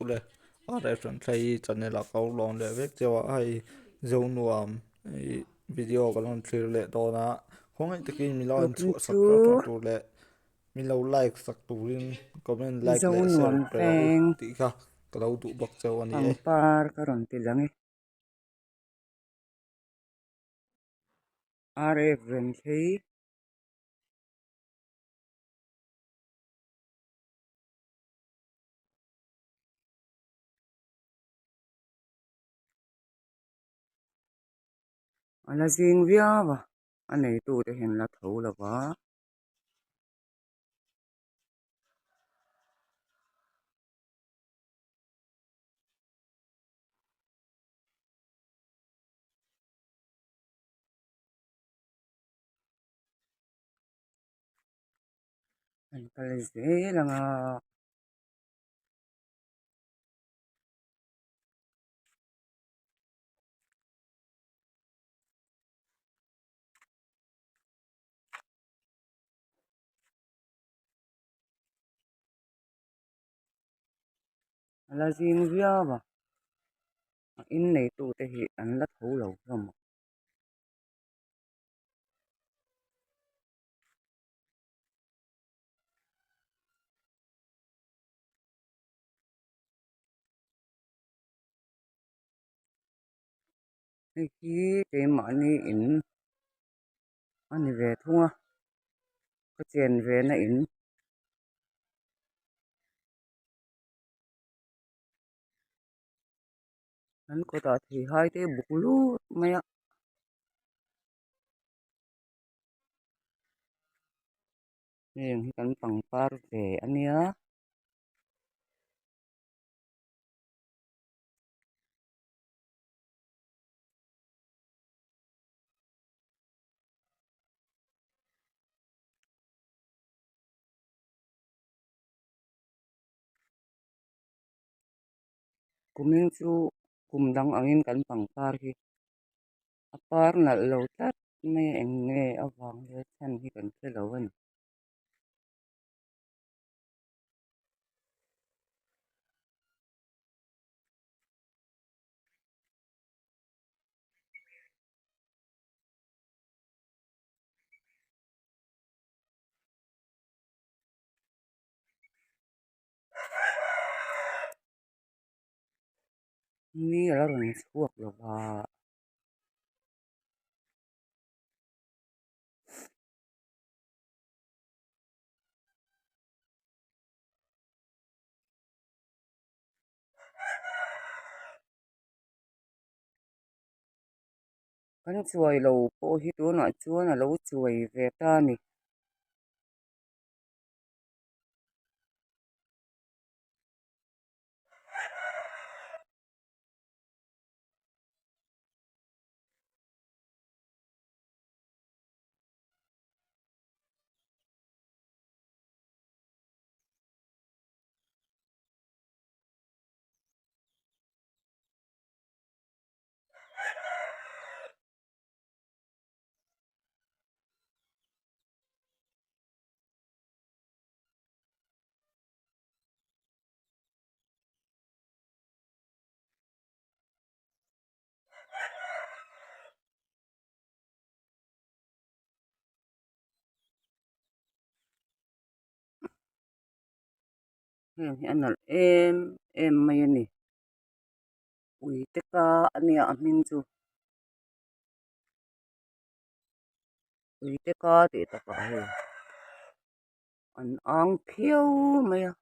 Ule RF Renthlei channel ah ka lo lawm leh vek cheu a hei Zonuam ih video kan rawn thlir leh dawn a khawngaih takin min lo en chhuah sak hrang hrang tur leh min lo like sak turin comment like leh share pe rawh u tih kha ka lo duh bawk cheu a ni e. Pangpar ka rawn ti lang e. RF Renthlei. A la zing viau a a neitute hian la tho lo va. An kal zel ang a. A la zing viau a a in neitute hi an la tho lo hlawm a. Hei hi keimahni in a ni ve thung a ka chen ve na in. An kawtah theihai te buk lut mai a. Heng hi kan pangpar ve a nia. Kumin chu kum dang angin kan pangpar hi a par nalh lo tlat mai a eng nge avang leh chhan hi kan hre lo a ni. Ni a la rawn chhuak lo va. Kan chuai lo pawh hi tunah chuan a lo chuai ve ta a ni. Heng hi a nalh em em mai a ni ui te ka a nia a hming chu ui te ka tih takah hei an ang phiau mai a.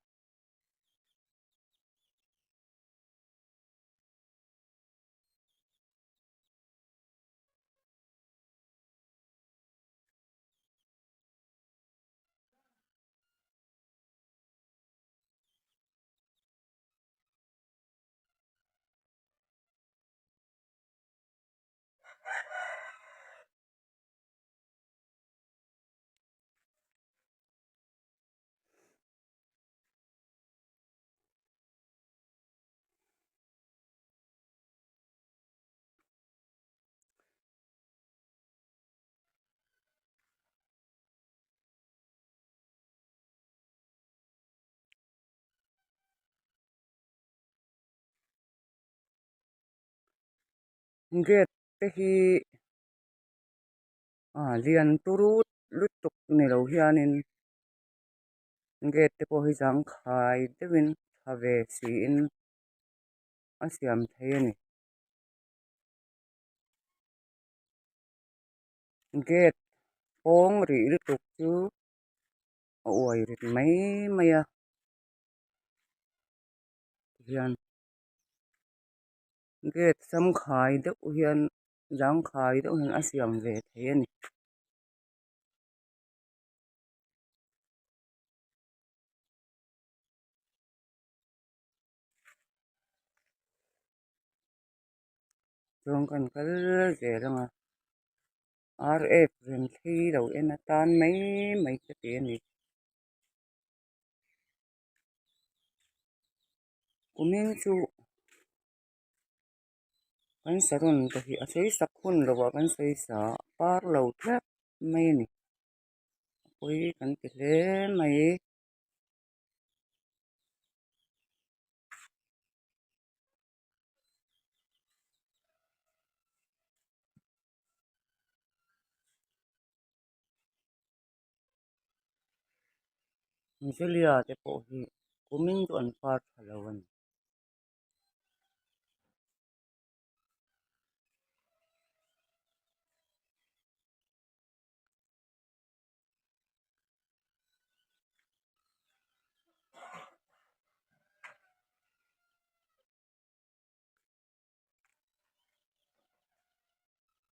Gate te hi ah lian turut lutuk ni lo hianin gate te pawh hi zangkhai deuhin tha ve siin a siam thei a ni. Gate pawng rih lutuk chu a uai rit mai mai a tihian gate samkhai deuh hian zangkhai deuh hian a siam ve thei a ni. Chuan kan kal zel ang a ar ek reng thlei lo en atan mai mai ka ti a ni. Kumin chu kan saron te hi a sawi sak hun lo ah kan sawi sa a par lo tlat mai a ni a pawi kan ti hle mai. Julia te pawh hi kumin chu an par tha lo a ni.